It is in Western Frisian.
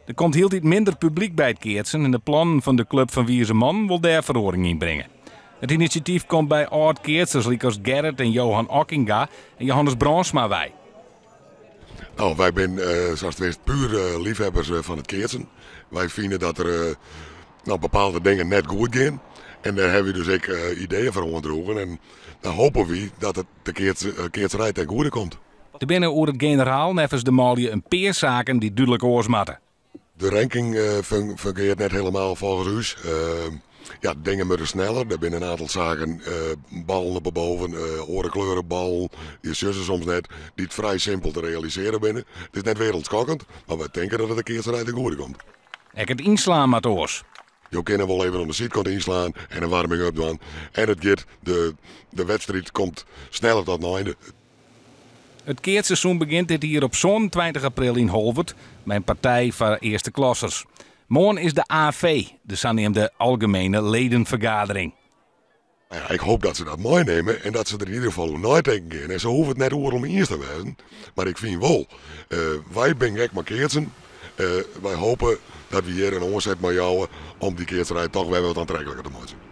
Der komt hieltyd minder publyk by it keatsen en de plannen fan de Klup fan Wize Mannen wol dêr feroaring yn bringe. It inisjatyf komt by âld-keatsers lykas Gerrit en Johan Okkinga en Johannes Brandsma wei. No, wy binne sa'tst witst puer liefhebbers fan it keatsen. Wy fine dat der no bepaalde dingen net goed gean en dêr hawwe wy dus ek ideeën foar oandroegen en dan hoopje wy dat it de keatserij ten goede komt. Der binne oer it generaal neffens de manlju in pear saken dy't dúdlik oars moatte. De ranking fungearret net helemaal folgens ús. Ja, dingen moatte sneller. Der binne in oantal saken, ballen op 'e boven, oare kleuren ballen, dy sjogge se soms net, dy't frij simpel te realisearjen binne. It is net wereldskokkend, mar wy tinke dat it de keatserij ten goede komt. Ek it ynslaan moat oars. Jo kinne wol even oan de sydkant ynslaan en in warming-up dwaan. En it giet, de wedstriid komt sneller tot in einde. It keatsseizoen begjint dit jier op 27 april yn Holwert mei in partij foar earsteklassers. Moarn is de AV, de saneamde Algemene Ledenvergadering. Nou ja, ik hoop dat se dat meinimme en dat se der yn ieder gefal oer neitinken gean. En se hoege it net oeral mei iens te wêzen, mar ik fyn wol, wy binne gek mei keatsen. Wy hope dat wy hjir in oanset mei jouwe om dy keatserij toch wer wat oantrekliker te meitsjen.